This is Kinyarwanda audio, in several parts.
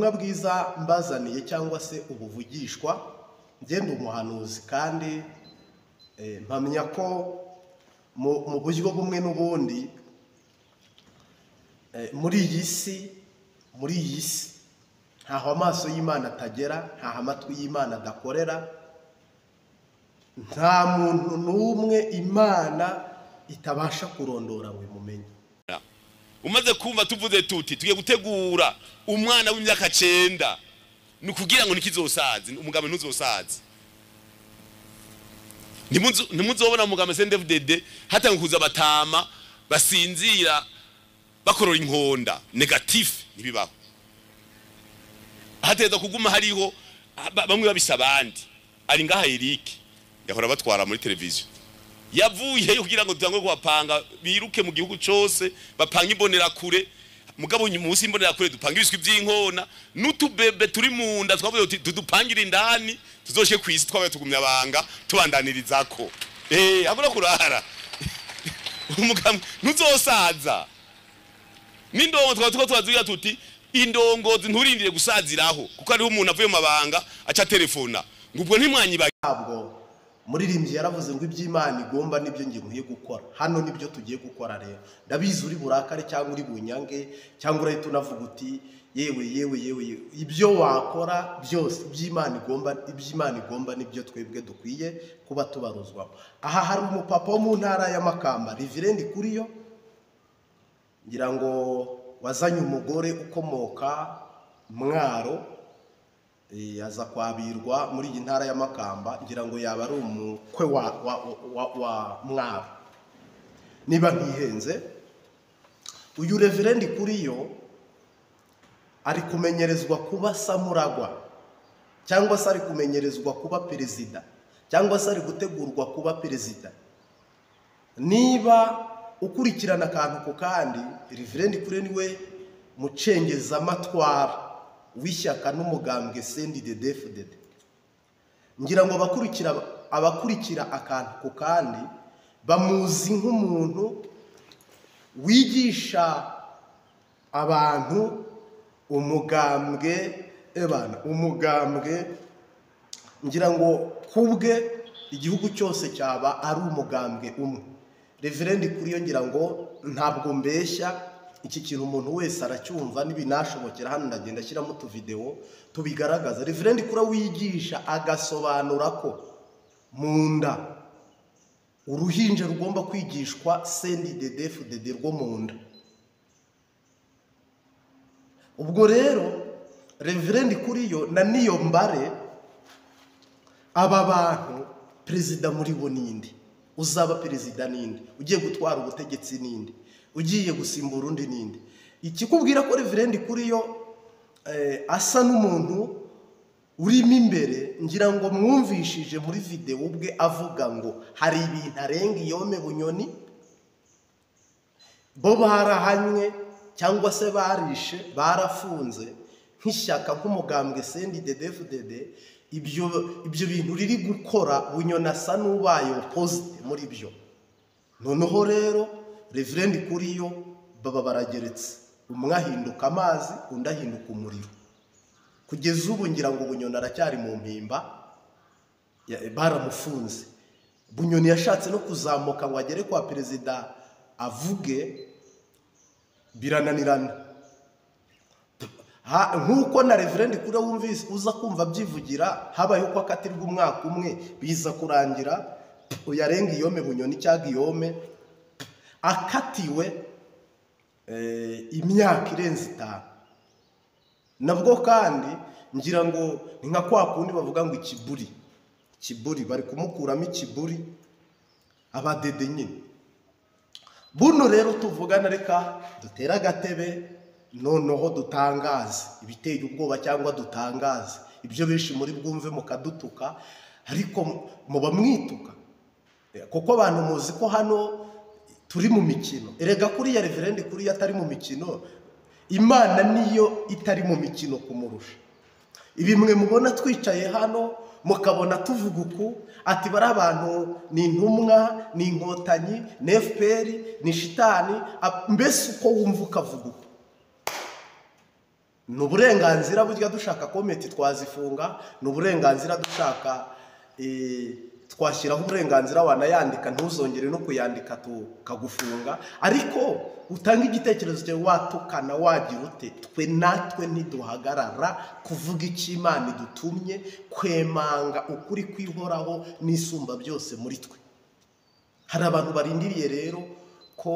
Ubutumwa bwiza mbazaniye cyangwa se ubuvugishwa, ngenda umuhanuzi kandi mpamya ko mu buryo bumwe n'ubundi muri iyi si ntaho amaso y'Imana atagera, ntaho amatwi y'Imana adakorera, nta muntu n'umwe Imana itabasha kurondora ngo imumenye. Umaze kumva tuvuze tuti tugiye gutegura umwana w'imyaka 9 nukugira ngo nikizosaze umugabo ntuzosaze. Nimuzobona umugabo CNDD-FDD hatanguza batama basinzira bakorora inkonda negatif ntibibaho. Hateza kuguma hariho bamwe babisa abandi. Ari ngaha Eric yahora batwara muri televiziyo, yavuye kugira ngo dutangwe kubapanga biruke mu gihugu cyose bapanga imbonera kure. Mugabo munsi imbonera kure dupanga ibiswi by'inkona n'utubebe turi mu nda twavuye tudupangira indani tuzoshe kwisi twabaye tugumya abanga tubandaniririzako. Abura kurara umugabo ntuzosaza. N'indongo twaba twazuya tuti indongozi nturindire gusaziraho kuko ariho umuntu avuye mu mabanga aca telefona ngo ubwo ntimwanyiba. Ntabwo muririmbyi yaravuze ngo iby'Imana igomba nibyo ngiye nkwiye gukora hano, nibyo tugiye gukora. Rero ndabizi uri burakare cyangwa uri bunyange cyangwa urahita unavuga uti yewe yewe yewe, ibyo wakora byose iby'Imana igomba nibyo twebwe dukwiye kuba tubaruzwamo. Aha hari umupapa wo mu ntara ya Makamba, Reverend Kuriyo, ngira ngo wazanye umugore ukomoka Mwaro, aza kwabirwa muri iyi ntara ya Makamba, ngira ngo yaba ari umukwe wa Mwaro niba ntihenze. Uyu Reverend Kuriyo ari kumenyerezwa kuba samuragwa cyangwa se ari kumenyerezwa kuba perezida cyangwa se ari gutegurwa kuba perezida. Niba ukurikirana akantu ku kandi, Reverend Kuriyo niwe mucengezamatwara w'ishyaka n'umugambwe CNDD-FDD. Ngira ngo abakurikira akantu ku kandi bamuzi nk'umuntu wigisha abantu umugambwe ebana umugambwe. Ngira ngo kubwe igihugu cyose cyaba ari umugambwe umwe. Reverend Kuriyo ngira ngo ntabwo mbeshya, iki kintu umuntu wese aracyumva, n'ibinashobokera hano ndagenda ashyiramo utuvideo tubigaragaza. Reverend Kuriyo wigisha agasobanura ko mu nda uruhinja rugomba kwigishwa CNDD-FDD rwo mu nda. Ubwo rero Reverend Kuriyo na niyo mbare aba bantu, perezida muri bo ninde, uzaba perezida ninde, ugiye gutwara ubutegetsi ninde, ugiye gusimbura undi ninde. Ikikubwira ko Reverend Kuriyo asa n'umuntu urimo imbere, ngira ngo mwumvishije muri video ubwe avuga ngo hari ibintu arenga iyome Bunyoni bo barahanywe cyangwa se barishe barafunze nk'ishyaka nk'umugambwe CNDD-FDD. Ibyo bintu riri gukora Bunyoni asa n'ubaye opposite muri byo. Noneho rero Reverend Kuriyo baba barageretse, umwe ahinduka amazi undi ahinduka umuriro. Kugeza ubu ngira ngo Bunyoni aracyari mu mpimba, baramufunze. Bunyoni yashatse no kuzamuka ngo agere kwa perezida avuge, birananirana. Nkuko na Reverend Kuriyo wumvise uza kumva byivugira, habaye uko akatirwa umwaka umwe biza kurangira uyarenga iyome Bunyoni cyangwa iyome akatiwe imyaka irenze 5. Nabwo kandi ngira ngo ni nka kwa kundi bavuga ngo ikiburi kiburi, bari kumukuramo ikiburi abadede nyine. Buno rero tuvugana, reka dutera agatebe noneho dutangaze ibiteye ubwoba cyangwa dutangaze ibyo benshi muri bwumve mukadutuka, ariko muba mwituka kuko abantu muzi ko hano turi mu mikino. Erega kuriya Reverend Kuriyo atari mu mikino, Imana niyo itari mu mikino kumurusha. Ibi mwe mubona twicaye hano mukabona tuvuga uku ati bari abantu ni intumwa ni inkotanyi ni FPR ni shitani, mbese uko wumva ukavuga uko. Ni uburenganzira burya dushaka kometi twazifunga, ni uburenganzira dushaka twashyiraho uburenganzira wanayandika ntuzongere no kuyandika tukagufunga, ariko utanga igitekerezo cyawe watukana wagira ute, twe natwe ntiduhagarara kuvuga icyo Imana idutumye, kwemanga ukuri kwihoraho n'isumba byose muri twe. Hari abantu barindiriye rero ko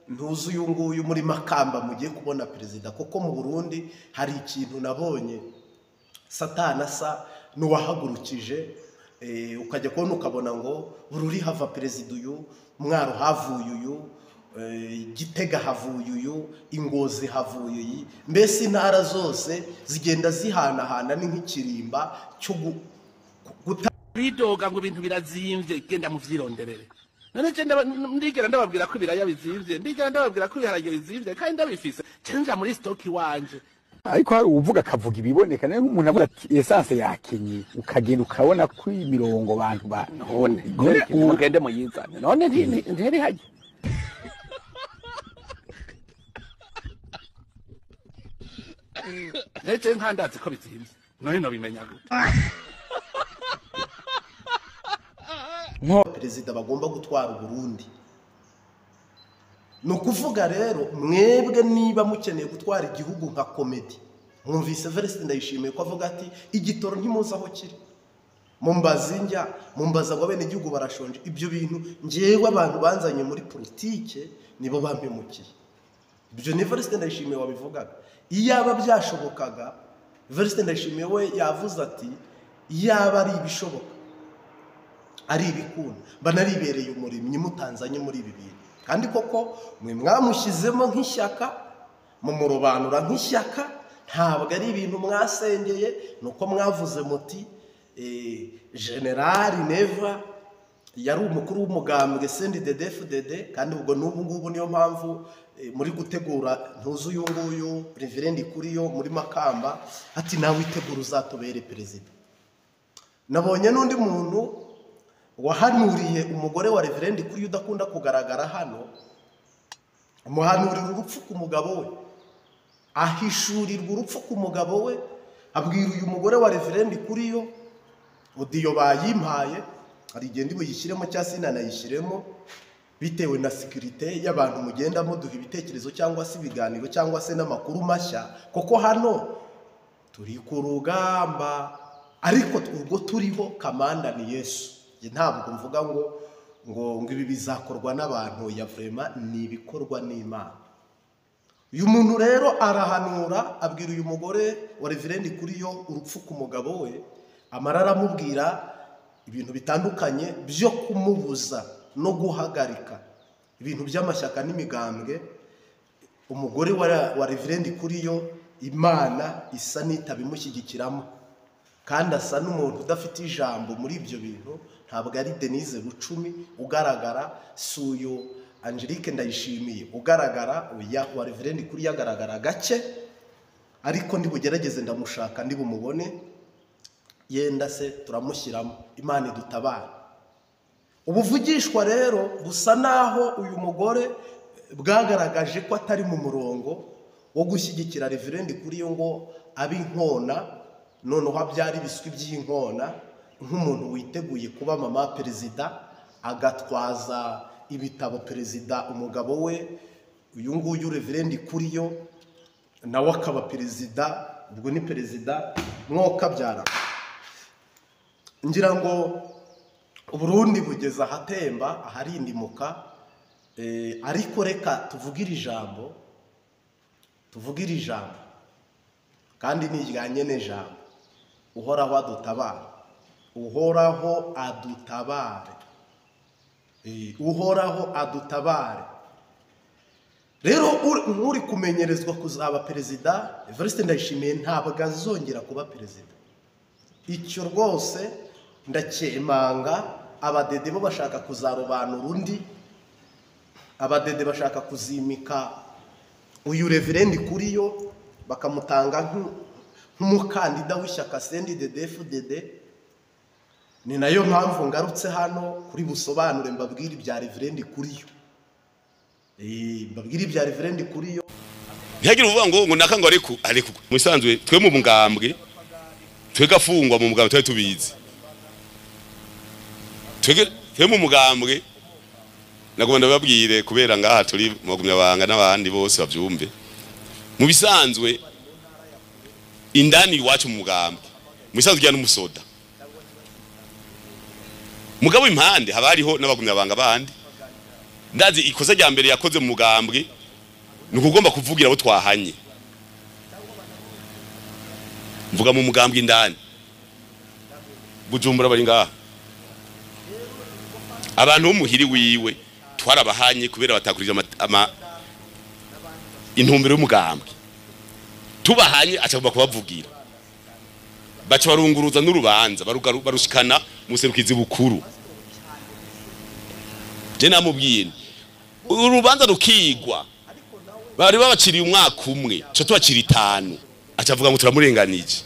ntuzi uyu nguyu muri Makamba mugiye kubona perezida, kuko mu Burundi hari ikintu nabonye Satani asa n'uwahagurukije, ukajya kubona ukabona ngo Bururi hava perezida uyu, Mwaro havuye uyu, Gitega havuye uyu, Ingozi havuye iyi, mbese intara zose zigenda zihanahana, ni nk'ikirimba cyo guta bidoga ngo ibintu birazimvye, genda muvyironderere. None je ndigera ndababwira ko ibiraya bizimvye, ndigera ndababwira ko ibiharage bizimvye, kandi ndabifise cenja muri stock wanje. Ariko hari uvuga akavuga ibiboneka, naye umuntu avuga ati essence yakenye, ukagenda ukabona ko imirongo abantu ba none mugende muyizane, none ntiri haje. Nece nkandazi ko bizimvye, none no bimenya gute? Perezida bagomba gutwara Burundi. No kuvuga rero mwebwe niba mukeneye gutwara igihugu nka komedi, mwumvise Evariste Ndayishimiye ko avuga ati igitoro ntimuzi aho kiri, mumbaza injya, mumbaza ngo abene igihugu barashonje. Ibyo bintu ngewe abantu banzanye muri politike nibo bampemukiye. Ibyo ni Evariste Ndayishimiye wabivugaga. Iyaba byashobokaga, Evariste Ndayishimiye we yavuze ati iyaba ari ibishoboka ari ibikunda mba naribereye umurimyi mutanzanye muri ibi bintu. Kandi koko mwe mwamushyizemo nk'ishyaka, mumurobanura nk'ishyaka, ntabwo ari ibintu mwasengeye, nuko mwavuze muti General Neva yari umukuru w'umugambwe CNDD-FDD, kandi ubwo n'ubu ngubu niyo mpamvu muri gutegura ntuzi uyu nguyu Reverend Kuriyo muri Makamba ati nawe itegura uzatubere perezida. Nabonye n'undi muntu wahanuriye umugore wa Reverend Kuriyo udakunda kugaragara hano, amuhanurira urupfu ku mugabo we, ahishurirwa urupfu ku mugabo we, abwira uyu mugore wa Reverend Kuriyo odiyo bayimpaye, hari igihe ndibuyishyiremo cyangwa sinanayishyiremo bitewe na sécurité y'abantu mugenda muduha ibitekerezo cyangwa se ibiganiro cyangwa se n'amakuru mashya, kuko hano turi ku rugamba ariko urwo turiho kamanda ni Yesu. Ntabwo mvuga ngo ngo ibi bizakorwa n'abantu, ya vraiment ni ibikorwa n'Imana. Uyu muntu rero arahanura abwira uyu mugore wa Reverend Kuriyo urupfu ku mugabo we, amara aramubwira ibintu bitandukanye byo kumubuza no guhagarika ibintu by'amashyaka n'imigambwe. Umugore wa Reverend Kuriyo Imana isa n'itabimushyigikiramo, kandi asa n'umuntu udafite ijambo muri ibyo bintu. Ntabwo ari Denise Bucumi ugaragara, si uyu Angelique Ndayishimiye ugaragara, oya wa Reverend Kuriyo agaragara gake, ariko ndibugerageze ndamushaka ndibumubone, yenda se turamushyiramo, Imana idutabara. Ubuvugishwa rero busa naho uyu mugore bwagaragaje ko atari mu murongo wo gushyigikira Reverend Kuriyo ngo abe inkona, noneho abyara ibiswi by'inkona, nk'umuntu witeguye kuba mama perezida agatwaza ibitabo perezida umugabo we uyu nguyu Reverend Kuriyo nawe akaba perezida, ubwo ni perezida mwokabyara. Ngira ngo Burundi bugeze ahatemba aharindimuka, ariko reka tuvugire ijambo, tuvugire ijambo kandi ni irya nyene jambo. Uhoraho adutabare, Uhoraho adutabare, Uhoraho adutabare. Rero uri kumenyerezwa kuzaba perezida, Evariste Ndayishimiye ntabwo azongera kuba perezida. Icyo rwose ndacyemanga. Abadede bo bashaka kuzarobanura undi, abadede bashaka kuzimika uyu Reverend Kuriyo bakamutanga nk'umukandida w'ishyaka CNDD-FDD. Ni nayo mpamvu ngarutse hano kuri busobanure mbabwire ibya Reverend Kuriyo. Mbabwire ibya Reverend Kuriyo. Ntihagire uvuga ngo naka ngo areku areku. Musanzwe twe mu mugambwe twe gafungwa mu mugambwe twe tubizi. Twe mu mugambwe nagomba ndababwire kubera ngaha turi magumya banga n'abandi bose bavyumve. Mu bisanzwe indani iwacu mu mugambwe mu bisanzwe ujya n'umusoda. Mugabo impande haba hariho n'abagumya banga bandi. Ndazi ikosa rya mbere yakoze mu mugambwe ni ukugomba kuvugira abo twahanye. Mvuga mu mugambwe indani. Bujumbura bari ngaha. Abantu b'umuhiri wiwe twarabahanye kubera batakurije intumbero y'umugambwe. Tubahanye acagomba kubavugira. Baca barunguruza n'urubanza barushikana mu serukizi bukuru. Je namubwiye urubanza rukigwa bari babaciriye umwaka umwe cyo tubacira 5 acavuga ngo turamurenganije.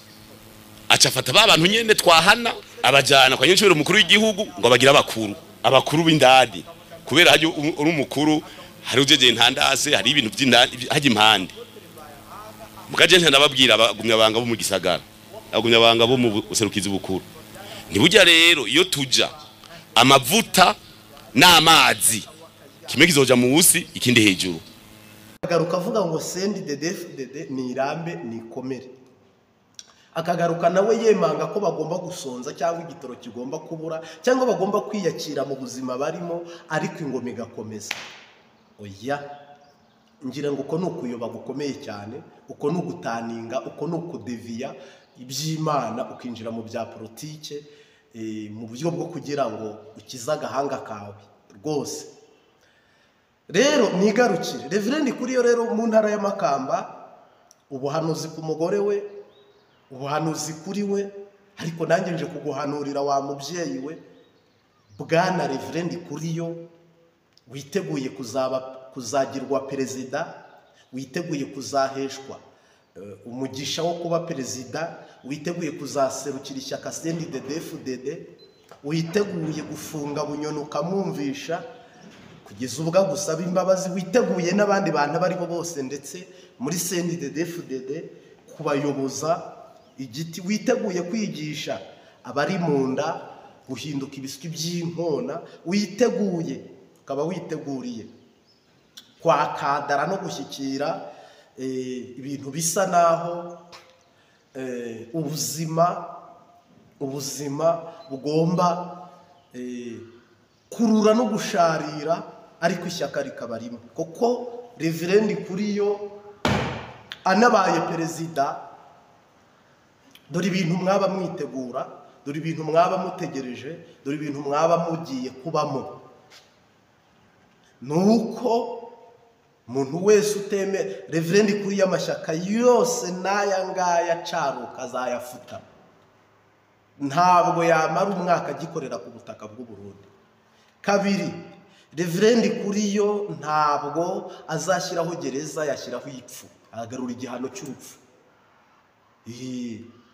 Acafata ba bantu nyene twahana abajana kwa nyencubero mukuru w'igihugu ngo abagira abakuru abakuru b'indadi kubera haje uri umukuru hari ujeje ntandase hari ibintu by'indadi haje impande. Mukaje ndababwira abagumya banga bo mu gisagara abagumya banga bo mu buserukizi bukuru. Ntibujya rero iyo tuja amavuta n'amazi kimwe kizoja musi ikindi hejuru. Akagaruka avuga ngo CNDD-FDD ni irambe ni komere. Akagaruka nawe yemanga ko bagomba gusonza cyangwa igitoro kigomba kubura cyangwa bagomba kwiyakira mu buzima barimo ariko ingoma igakomeza. Oya, ngira ngo uko nukuyoba gukomeye cyane, uko nugutaninga, uko nukudeviya iby'Imana ukinjira mu bya politike mu buryo bwo kugira ngo ukize agahanga kawe rwose. Rero nigarukire Reverend Kuriyo rero mu ntara ya Makamba ubuhanuzi ku mugore we, ubuhanuzi kuri we, ariko nanjye nje kuguhanurira wa mubyeyi we bwana Reverend Kuriyo witeguye kuzagirwa perezida, witeguye kuzaheshwa umugisha wo kuba perezida, witeguye kuzaserukira ishyaka CNDD-FDD, witeguye gufunga Bunyoni ukamwumvisha kugeza ubwo gusaba imbabazi, witeguye n'abandi bantu baribo bose ndetse muri CNDD-FDD kubayoboza igiti, witeguye kwigisha abari mu nda guhinduka ibiswi by'inkona, witeguye ukaba witeguriye kwakadara no gushyikira ibintu bisa naho ubuzima bugomba kurura no gusharira ariko ishyaka rikaba rimwe. Kuko Reverend Kuriyo anabaye perezida, dore ibintu mwaba mwitegura, dore ibintu mwaba mutegereje, dore ibintu mwaba mugiye kubamo. Nuko umuntu wese uteme Reverend Kuriyo amashyaka yose n'aya ngaya acaruka azayafuta. Ntabwo yamara umwaka agikorera ku butaka bw'u Burundi. Kabiri, Reverend Kuriyo ntabwo azashyiraho gereza, yashyiraho ipfu, agarura igihano cy'urupfu.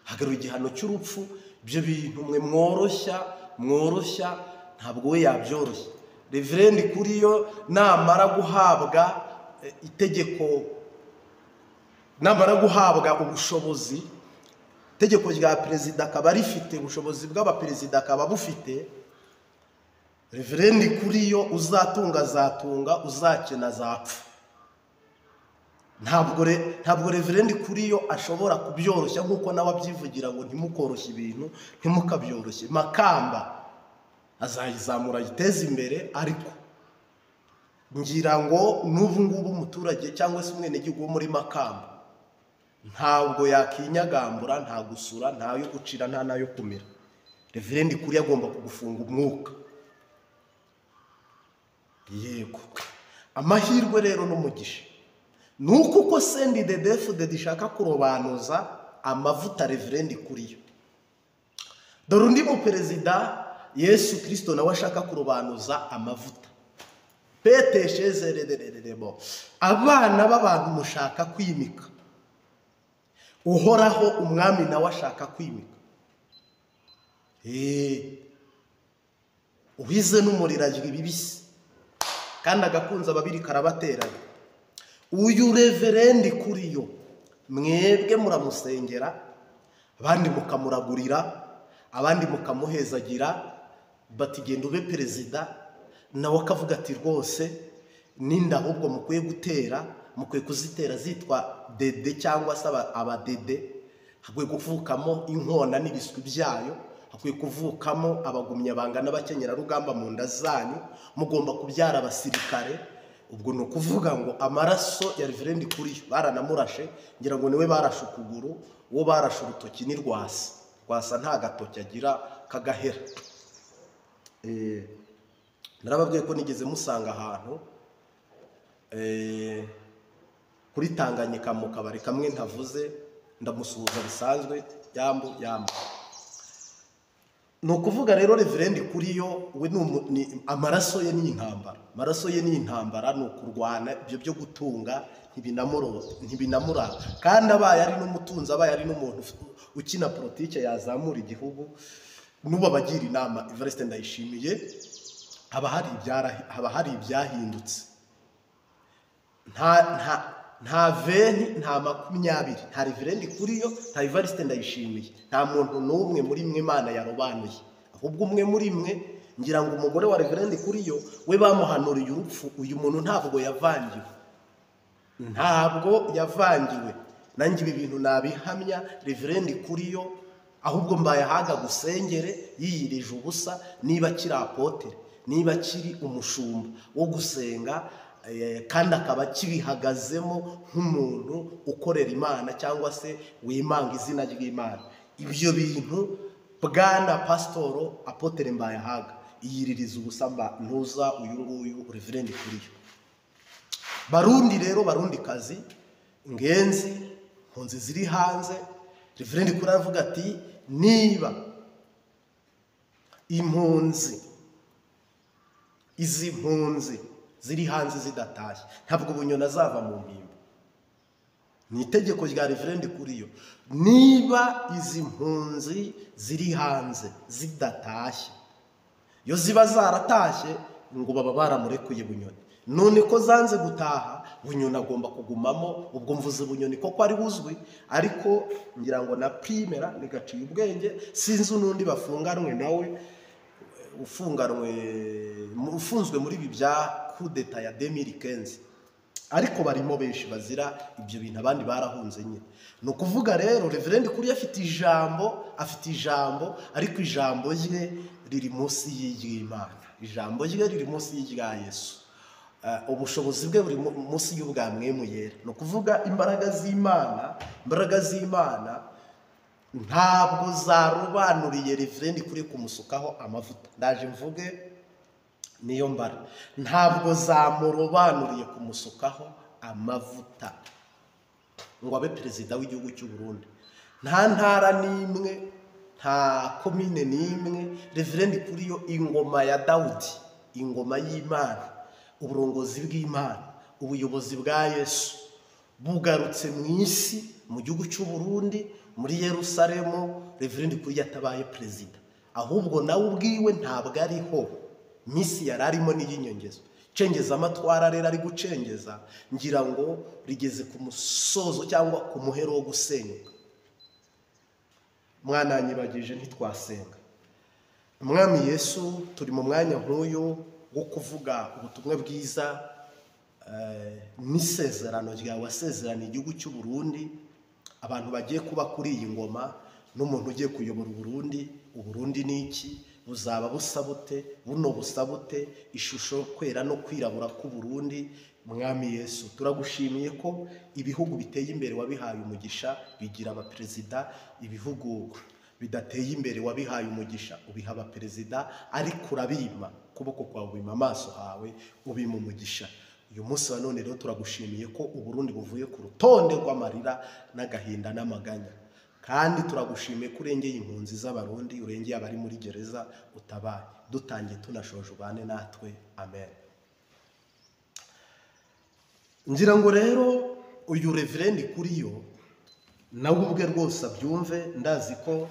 Agarura igihano cy'urupfu. Ibyo bintu mwe mworoshya ntabwo we yabyoroshya. Reverend Kuriyo namara guhabwa itegeko, namara guhabwa ubushobozi, itegeko rya perezida akaba rifite ubushobozi bw'abaperezida akaba bufite, Reverend Kuriyo uzatunga azatunga, uzakena azapfa. Ntabwo Reverend Kuriyo ashobora kubyoroshya nkuko nawe abyivugira ngo ntimukoroshye ibintu, ntimukabyoroshye. Makamba azayizamura ayiteze imbere, ariko ngira ngo n'ubu ngubu umuturage cyangwa se umwenegihugu wo muri Makamba ntabwo yakinyagambura, nta gusura, nta yo gucira, nta nayo kumira. Reverend Kuriyo agomba kugufunga umwuka. Yego, amahirwe rero n'umugisha nuko uko CNDD-FDD ishaka kurobanuza amavuta Reverend Kuriyo, dore undi mu perezida Yesu Kristo nawe ashaka kurobanuza amavuta. Peteshezerererebo, abana b'abantu mushaka kwimika, uhoraho umwami nawe ashaka kwimika. Uhize n'umuriro ajya ibibisi kandi agakunza ababiri karabateranya. Uyu Reverendi Kuriyo mwebwe muramusengera, abandi mukamuragurira, abandi mukamuhezagira, bati genda ube perezida, nawe akavuga ati rwose ninda ahubwo mukwiye gutera, mukwiye kuzitera zitwa dede cyangwa se abadede, hakwiye kuvukamo inkona n'ibiswi byayo, hakwiye kuvukamo abagumyabanga n'abakenyerarugamba mu nda zanyu, mugomba kubyara abasirikare. Ubwo ni ukuvuga ngo amaraso ya Reverendi Kuriyo baranamurashe, ngira ngo niwe barashe ukuguru, uwo barashe urutoki ni Rwasa. Rwasa nta gatoki agira kagahera. Narababwiye ko nigeze musanga ahantu kuri Tanganyika mu kabari kamwe ntavuze, ndamusuhuza bisanzwe, yambu yambu. Ni ukuvuga rero Reverendi Kuriyo we ni amaraso ye ni intambara, amaraso ye ni intambara, ni ukurwana, ibyo byo gutunga ntibinamuranga. Kandi abaye ari n'umutunzi, abaye ari n'umuntu ukina politike yazamura igihugu, n'ubu abagira inama Evariste Ndayishimiye, haba hari ibyahindutse. Nta 20, nta 20, nta Reverendi Kuriyo, nta Evariste Ndayishimiye, nta muntu n'umwe muri mwe Imana yarobanuye. Ahubwo umwe muri mwe, ngira ngo umugore wa Reverendi Kuriyo we bamuhanuriye urupfu, uyu muntu ntabwo yavangiwe, ntabwo yavangiwe. Nanjye ibi bintu nabihamya, Reverendi Kuriyo ahubwo mbaye ahaga gusengere yiyirije ubusa, niba akiri apotere, niba akiri umushumba wo gusenga, kandi akaba akibihagazemo nk'umuntu ukorera Imana cyangwa se wimanga izina ry'Imana. Ibyo bintu bwana pasitoro apotere Mbayahaga iyiririza ubusa mba ntuza uyu nguyu Reverendi Kuriyo. Barundi rero, Barundi kazi ngenzi mpunzi ziri hanze, Reverendi Kuriyo aravuga ati niba impunzi, izi mpunzi ziri hanze zidatashye, ntabwo Bunyoni azava mu mpimbo. Ni itegeko rya Reverendi Kuriyo, niba izi mpunzi ziri hanze zidatashye, iyo ziba zaratashye ngo baba baramurekuye Bunyoni. None ko zanze gutaha, Bunyoni agomba kugumamo. Ubwo mvuze Bunyoni koko ari buzwi, ariko ngira ngo na primera nigaciye ubwenge, sinzi n'undi bafunganwe nawe ufunzwe muri ibi bya kudeta ya 2015, ariko barimo benshi bazira ibyo bintu, abandi barahunze nyine. Ni ukuvuga rero Reverendi Kuriyo afite ijambo, afite ijambo, ariko ijambo rye riri munsi y'Imana, ijambo rye riri munsi y'irya Yesu, ubushobozi bwe buri munsi y'ubwa mwemu yera. Ni ukuvuga imbaraga z'Imana, imbaraga z'Imana ntabwo zarobanuriye Reverendi Kuriyo kumusukaho amavuta. Ndaje mvuge niyo mbara, ntabwo zamurobanuriye kumusukaho amavuta ngo abe perezida w'igihugu cy'u Burundi. Nta ntara n'imwe, nta komine n'imwe Reverendi Kuriyo ingoma ya Dawudi, ingoma y'Imana, uburongozi bw'Imana, ubuyobozi bwa Yesu bugarutse mu isi, mu gihugu cy'u Burundi, muri Yerusalemu. Reverendi Kuriyo atabaye perezida, ahubwo nawe ubwiwe ntabwo ariho. Misi yari arimo n'iyinyongezo, cengeza amatwara rero ari gucengeza, ngira ngo rigeze ku musozo cyangwa ku muhero wo gusenyuka. Mwananyibagije ntitwasenga. Mwami Yesu, turi mu mwanya nk'uyu wo kuvuga ubutumwa bwiza n'isezerano ryawe wasezeraniye igihugu cy'u Burundi, abantu bagiye kuba kuri iyi ngoma n'umuntu ugiye kuyobora Uburundi. Uburundi ni iki? Buzaba busa bute? Buno busa bute? Ishusho kwera no kwirabura k'u Burundi. Mwami Yesu, turagushimiye ko ibihugu biteye imbere wabihaye umugisha bigira abaperezida, ibihugu bidateye imbere wabihaye umugisha ubiha abaperezida, ariko urabima ukuboko kwawe, ubima amaso hawe, ubima umugisha. Uyu munsi wa none rero turagushimiye ko Uburundi buvuye ku rutonde rw'amarira n'agahinda n'amaganya, kandi turagushimiye ko urengeye impunzi z'Abarundi, urengeye abari muri gereza, utabaye. Dutangiye tunashoje, ubane natwe, amen. Ngira ngo rero uyu Reverendi Kuriyo nawe ubwe rwose abyumve, ndazi ko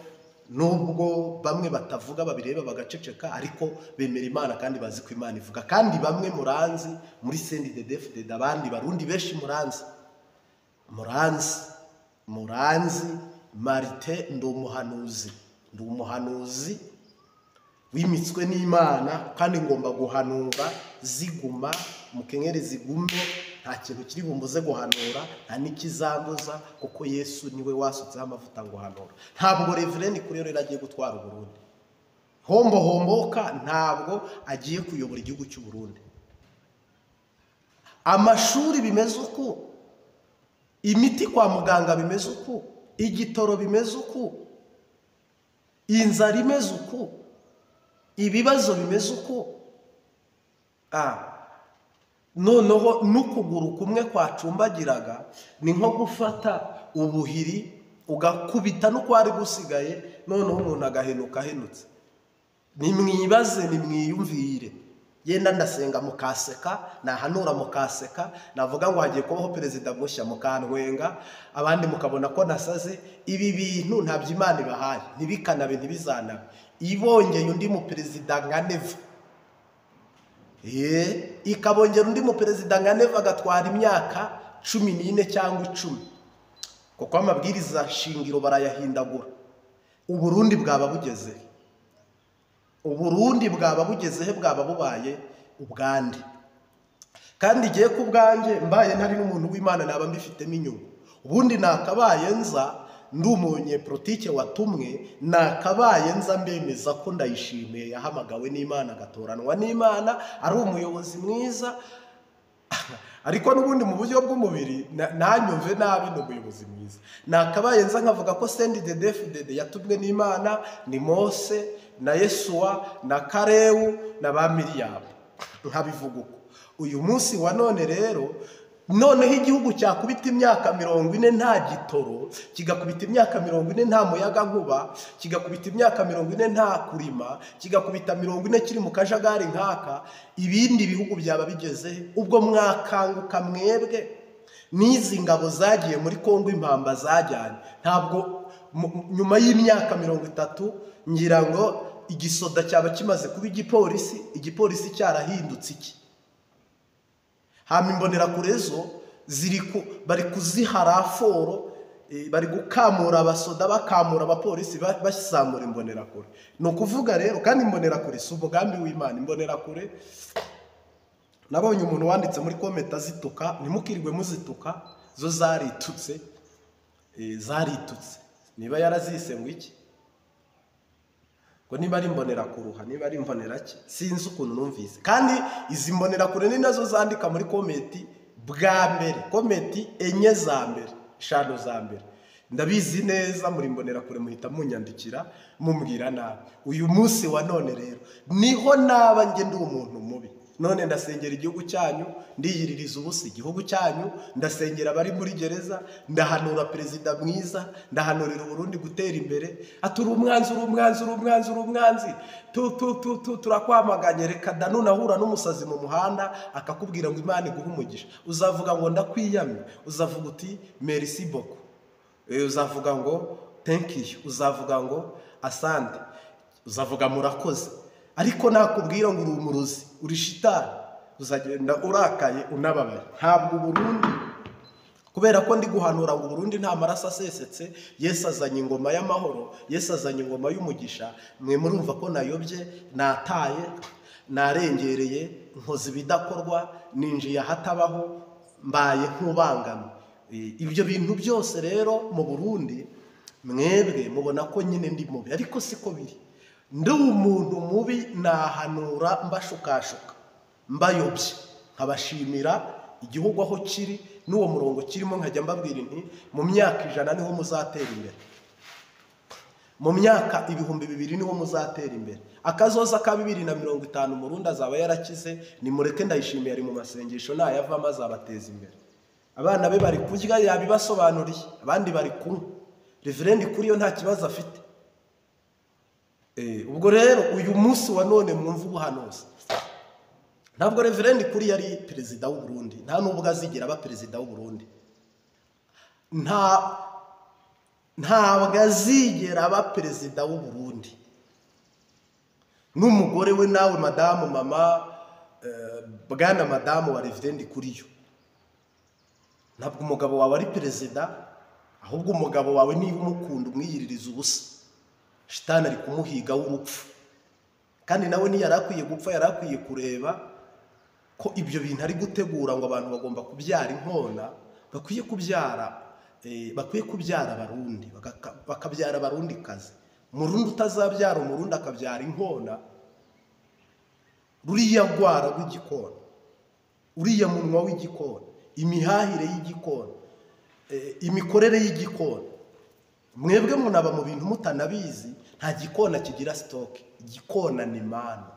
Nubwo bamwe batavuga babireba bagaceceka, ariko bemera Imana kandi bazi ko Imana ivuga. Kandi bamwe muranzi muri CNDD-FDD, abandi barundi benshi muranzi, muranzi Marite, ndi umuhanuzi, ndi umuhanuzi wimitswe n'Imana, kandi ngomba guhanura ziguma mukenyere zigume, nta kintu kiri bumbuze guhanura, nta n'ikizambuza, kuko Yesu niwe wasutseho amavuta ngo hanura. Ntabwo Reverend Kuriyo rero agiye gutwara Uburundi, hombo homboka, ntabwo agiye kuyobora igihugu cy'u Burundi. Amashuri bimeze uku, imiti kwa muganga bimeze uku, igitoro bimeze uku, inzara imeze uku, ibibazo bimeze uku. Noneho n'ukuguru kumwe kwacumbagiraga ni nko gufata ubuhiri ugakubita n'ukwari gusigaye, noneho umuntu agahenuka ahenutse. Nimwibaze, nimwiyumvire. Yenda ndasenga mukaseka, nahanura mukaseka, navuga ngo hagiye kubaho perezida mushya mukantwenga, abandi mukabona ko nasaze. Ibi bintu ntabyo Imana ibahaye, ntibikanabe, ntibizanabe. Ibongeye undi mu perezida nka Neva, ikabongera undi mu perezida nka Neva agatwara imyaka 14 cyangwa 10, kuko amabwiriza shingiro barayahindagura. Uburundi bwaba bugeze, Uburundi bwaba bugeze he? Bwaba bubaye ubwande. Kandi igiye ku bwanjye mbaye ntari n'umuntu w'Imana naba mbifitemo inyungu. Ubundi nakabaye nza ndi umunyepolitike watumwe, nakabaye nza mbemeza ko Ndayishimiye yahamagawe n'Imana agatoranwa n'Imana, ari umuyobozi mwiza. Ariko n'ubundi mu buryo bw'umubiri nanyumve nabi, ni umuyobozi mwiza. Nakabaye nza nkavuga ko CNDD-FDD yatumwe n'Imana, ni Mose na Yesuwa na Karewu na ba Miriyamu, nkabivuga uko. Uyu munsi wa none rero, noneho igihugu cyakubita imyaka 40 nta gitoro, kigakubita imyaka 40 nta muyaga nkuba, kigakubita imyaka 40 nta kurima, kigakubita 40 kiri mu kajagari nkaka, ibindi bihugu byaba bigeze. Ubwo mwakanguka mwebwe n'izi ngabo zagiye muri Kongo, impamba zajyanye, ntabwo nyuma y'imyaka 30 ngira ngo igisoda cyaba kimaze kuba igipolisi, igipolisi cyarahindutse iki? Hama imbonerakure zo ziri bari kuziha raforo, bari gukamura abasoda, bakamura abapolisi, basamura imbonerakure. Ni ukuvuga rero, kandi imbonerakure si umugambi w'Imana. Imbonerakure nabonye umuntu wanditse muri kometa zituka, ntimukirwe muzituka, zo zaritutse, zaritutse. Niba yarazise ngo iki, ngo niba ari imbonerakuruha, niba ari imboneraki, sinzi ukuntu numvise. Kandi izi mbonerakure ni nazo zandika muri kometi bwa mbere, kometi 4 za mbere, 5 za mbere. Ndabizi neza muri imbonerakure muhita munyandikira mumbwira nabi. Uyu munsi wa none rero niho naba nge ndi umuntu mubi. None ndasengera igihugu cyanyu, ndiyiririza ubusa igihugu cyanyu, ndasengera abari muri gereza, ndahanura perezida mwiza, ndahanurira Uburundi gutera imbere. Ati uri umwanzi, uri umwanzi, uri umwanzi, uri umwanzi, tu tu tu tu, turakwamaganye. Reka da, nunahura n'umusazi mu muhanda akakubwira ngo Imana iguhe umugisha, uzavuga ngo ndakwiyamye, uzavuga uti merci beaucoup, uzavuga ngo thank you, uzavuga ngo asante, uzavuga murakoze. Ariko nakubwira ngo uri umurozi, uri shitani, uzagenda urakaye unababaye. Ntabwo Uburundi, kubera ko ndi guhanura ngo Uburundi nta maraso asesetse, Yesu azanye ingoma y'amahoro, Yesu azanye ingoma y'umugisha, mwe murumva ko nayobye, nataye, narengereye, nkoze ibidakorwa, ninjiye ahatabaho, mbaye nk'ubangamye. Ibyo bintu byose rero mu Burundi mwebwe mubona ko nyine ndi mubi, ariko siko biri. Ndi umuntu mubi, nahanura mbashukashuka, mbayobye, nkabashimira igihugu aho kiri n'uwo murongo kirimo, nkajya mbabwira nti mu myaka 100 niho muzatera imbere, mu myaka 2000 niho muzatera imbere. Akazoza ka 2050 Umurundi azaba yarakize. Nimureke Ndayishimiye ari mu masengesho, nayavamo azabateza imbere. Abana be bari kurya yabibasobanuriye, abandi bari kunywa. Reverend Kuriyo nta kibazo afite. Ubwo rero uyu munsi wa none mwumva ubuhanuzi. Ntabwo Reverend Kuriyo ari perezida w'u Burundi, nta nubwo azigera aba perezida w'u Burundi. Nta Ntabwo azigera aba perezida w'u Burundi. N'umugore we nawe madamu mama bwana madamu wa Reverend Kuriyo, ntabwo umugabo wawe ari perezida, ahubwo umugabo wawe niba umukunda umwiyiririza ubusa. Shitani ari kumuhiga w'urupfu, kandi nawe ntiyari akwiye gupfa, yari akwiye kureba ko ibyo bintu ari gutegura ngo abantu bagomba kubyara inkona, bakwiye kubyara bakwiye kubyara abarundi, bakabyara abarundi kazi. Umurundi utazabyara umurundi akabyara inkona, ruriya rwara rw'igikona, uriya munwa w'igikona, imihahire y'igikona, imikorere y'igikona. Mwebwe munaba mu bintu mutanabizi. Nta gikona kigira stock. Igikona ni mano,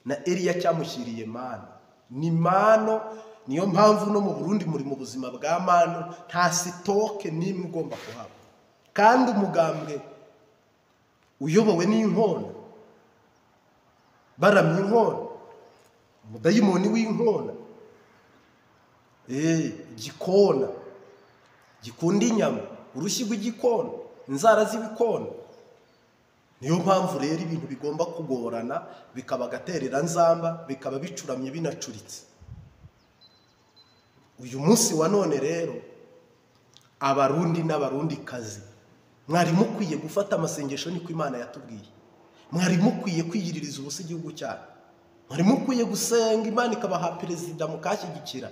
na Eliya cyamushyiriye mano, ni mano. Niyo mpamvu no mu Burundi muri mu buzima bwa mano, nta stock n'imwe ugomba kuhaba. Kandi umugambwe uyobowe n'inkona, baramye inkona, umudayimoni w'inkona, igikona gikunda inyama, urushyi rw'igikona, inzara z'ibikona. Niyo mpamvu rero ibintu bigomba kugorana, bikaba agaterera nzamba, bikaba bicuramye binacuritse. Uyu munsi wa none rero abarundi n'abarundi kazi, mwari mukwiye gufata amasengesho, niko Imana yatubwiye. Mwari mukwiye kwiyiririza ubusa igihugu cyanyu, mwari mukwiye gusenga Imana ikabaha perezida mukashyigikira,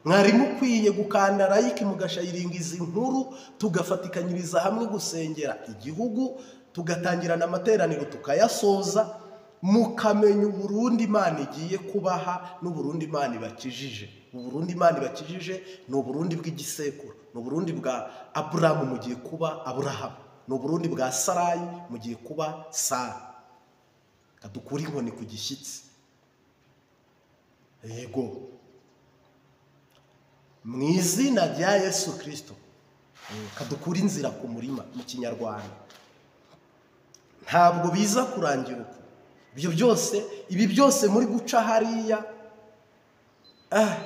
mwari mukwiye gukanda like mugashayiringa izi nkuru, tugafatikanyiriza hamwe gusengera igihugu, tugatangirana amateraniro tukayasoza, mukamenya Uburundi Imana igiye kubaha n'Uburundi Imana ibakijije. Uburundi Imana ibakijije ni Uburundi bw'igisekuru, ni Uburundi bwa Aburahamu mugiye kuba Aburahamu, ni Uburundi bwa Sarayi mugiye kuba Sara. Kadukura inkoni ku gishyitsi. Yego, mu izina rya Yesu Kristo, kadukura inzira ku murima mu Kinyarwanda. Ntabwo biza kurangira uko. Ibyo byose, ibi byose muri guca hariya,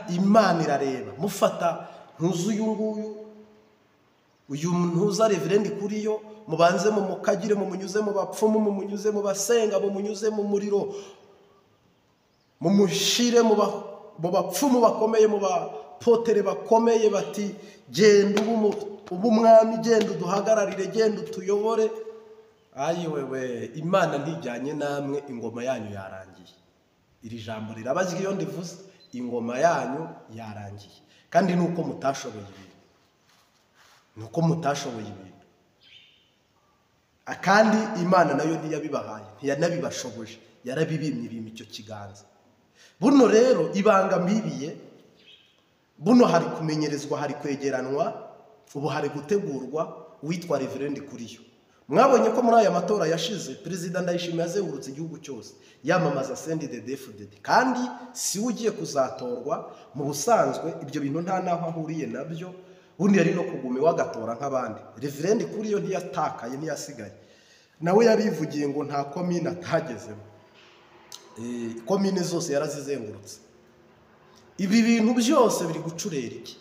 Imana irareba. Mufata ntuzu uyu nguyu, uyu ntuza Reverend Kuriyo, mubanze mu mukagire, mumunyuze mu bapfumu, mumunyuze mu basenga, mumunyuze mu muriro, mumushire mu bapfumu bakomeye, mu bapotere bakomeye, bati genda ubu umwami, genda uduhagararire, genda utuyobore. Ayiwewe, Imana ntijyanye namwe, ingoma yanyu yarangiye. Iri jambo rirabazwi iyo ndivuze, ingoma yanyu yarangiye. Kandi nuko mutashoboye ibintu, nuko mutashoboye ibintu. Kandi Imana nayo ntiyabibahaye, ntiyanabibashoboje, yarabibimye ibintu icyo kiganza. Buno rero ibanga mbibiye, buno hari kumenyerezwa, hari kwegeranwa, ubu hari gutegurwa uwitwa Reverend Kuriyo. Mwabonye ko muri aya matora yashize Perezida Ndayishimiye yazengurutse igihugu cyose yamamaza CNDD-FDD, kandi si we ugiye kuzatorwa. Mu busanzwe ibyo bintu nta naho ahuriye nabyo, ubundi yari no kuguma iwe agatora nk'abandi. Reverend Kuriyo ntiyatakaye, ntiyasigaye, nawe yarivugiye ngo nta komine atagezemo, komine zose yarazizengurutse. Ibi bintu byose biri gucurera iki?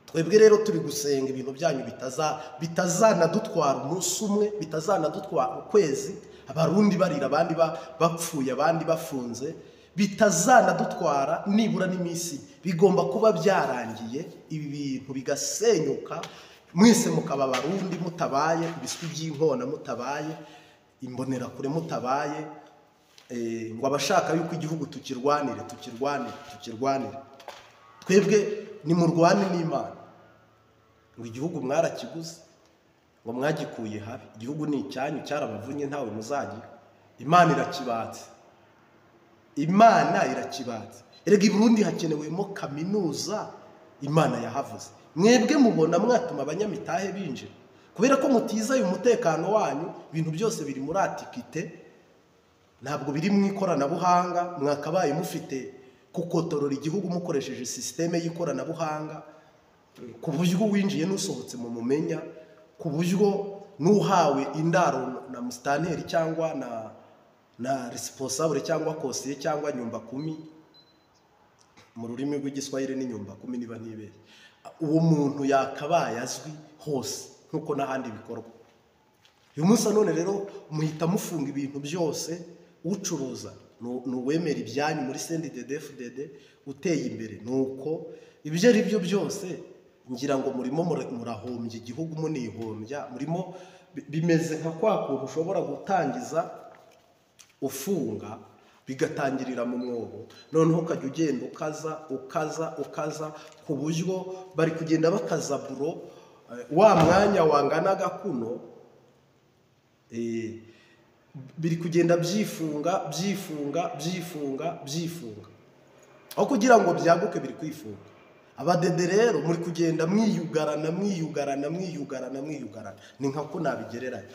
Twebwe rero turi gusenga ibintu byanyu bitazanadutwara umunsi umwe, bitazanadutwara ukwezi, abarundi barira, abandi bapfuye, abandi bafunze, bitazanadutwara nibura n'iminsi. Bigomba kuba byarangiye, ibi bintu bigasenyuka, mwese mukaba abarundi mutabaye ibiswi by'inkona, mutabaye imbonerakure, mutabaye ngo abashaka yuko igihugu tukirwanire, tukirwanire, tukirwanire. Twebwe nimurwane n'Imana. Ngo igihugu mwarakiguze, ngo mwagikuye habi, igihugu ni icyanyu, cyarabavunye, ntawe muzagira. Imana irakibatse, Imana irakibatse. Erega i Burundi hakenewemo kaminuza, Imana yahavuze. Mwebwe mubona mwatuma abanyamitahe binjira, kubera ko mutizeye umutekano wanyu. Ibintu byose biri muri atikite, ntabwo biri mu ikoranabuhanga. Mwakabaye mufite kukotorora igihugu mukoresheje sisiteme y'ikoranabuhanga, ku buryo winjiye n'usohotse mu mumenya, ku buryo n'uhawe indaro na musitanteri cyangwa na responsable cyangwa kosiye cyangwa nyumba kumi, mu rurimi rw'igiswahili ni nyumba kumi niba ntibeshye, uwo muntu yakabaye azwi hose nk'uko n'ahandi bikorwa. Uyu munsi none rero muhita mufunga ibintu byose. Ucuruza nuwemera ibyanyu muri CNDD-FDD, uteye imbere nuko ibyo ari byo byose ngira ngo murimo murahombya igihugu, munihombya, murimo bimeze nka kwa kuntu ushobora gutangiza ufunga bigatangirira mu mwobo, noneho ukajya ugenda ukaza ukaza ukaza ku buryo bari kugenda bakaza buro wa mwanya wanganaga kuno, biri kugenda byifunga byifunga byifunga byifunga, aho kugira ngo byaguke biri kwifunga. Abadede rero muri kugenda mwiyugarana mwiyugarana mwiyugarana mwiyugarana, ni nka ko nabigereranya.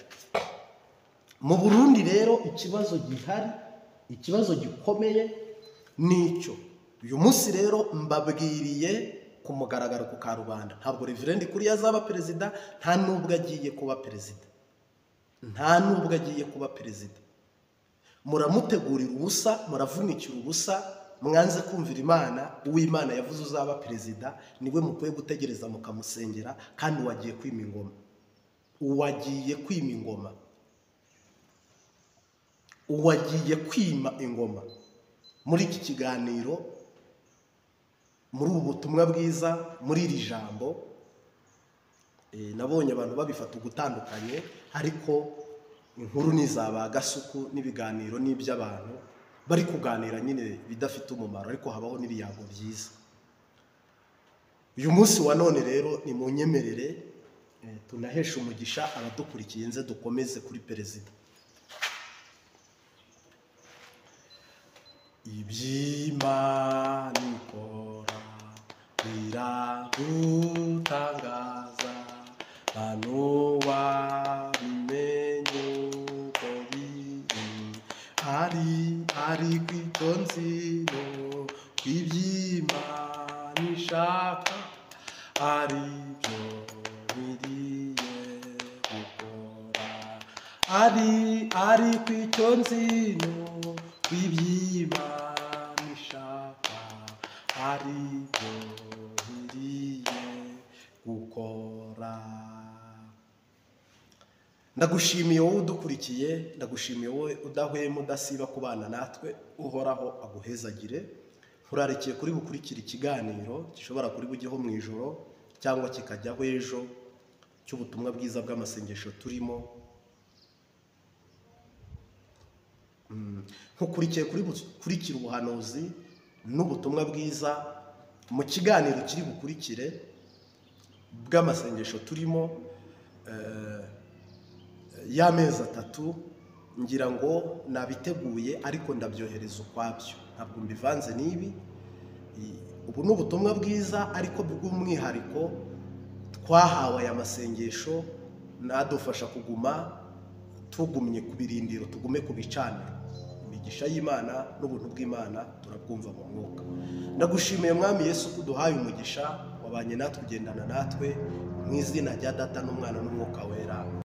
Mu Burundi rero ikibazo gihari, ikibazo gikomeye nicyo. Uyu munsi rero mbabwiriye ku mugaragaro ku karubanda, ntabwo Reverend kuri yazaba perezida, nta nubwo agiye kuba perezida, nta nubwo agiye kuba perezida. Muramutegurira ubusa, muravunikira ubusa, mwanze kumvira Imana. Uw'Imana yavuze uzaba perezida niwe mukwiye gutegereza mukamusengera, kandi wagiye kwima ingoma, uwagiye kwima ingoma, uwagiye kwima ingoma. Muri iki kiganiro, muri ubu butumwa bwiza, muri iri jambo, nabonye abantu babifata ugutandukanye, ariko inkuru nizaba gasuku n'ibiganiro n'iby'abantu bari kuganira nyine bidafite umumaro, ariko habaho n'ibiyago byiza. Uyu munsi wa none rero ni munyemerere tunahesha umugisha abadukurikiye, nze dukomeze kuri perezida. Iby'Imana ikora biradutangaza, nta n'uwabimenye uko biri, ariko icyo nzi ni uko iby'Imana ishaka ari byo nkwiriye gukora, ariko icyo nzi ni uko iby'Imana ishaka ari byo nkwiriye gukora. Ndagushimiye wowe udukurikiye, ndagushimiye wowe udahwema udasiba kubana natwe. Uhoraho aguhezagire. Nkurarikiye kuri bukurikira ikiganiro gishobora kuri bujyeho mu ijoro cyangwa kikajyaho ejo, cy'ubutumwa bwiza bw'amasengesho turimo. Nkukurikiye kuri bukurikira ubuhanuzi n'ubutumwa bwiza mu kiganiro kiri bukurikire bw'amasengesho turimo y'amezi 3. Ngira ngo nabiteguye ariko ndabyohereza ukwabyo, ntabwo mbivanze n'ibi. Ubu ni ubutumwa bwiza ariko bw'umwihariko twahawe aya masengesho nadufasha kuguma tugumye ku birindiro, tugume ku bicaniro. Imigisha y'Imana n'ubuntu bw'Imana turabwumva mu mwuka. Ndagushimiye Mwami Yesu ko uduhaye umugisha, wabanye natwe, ugendana natwe, mu izina rya Data n'Umwana n'Umwuka Wera.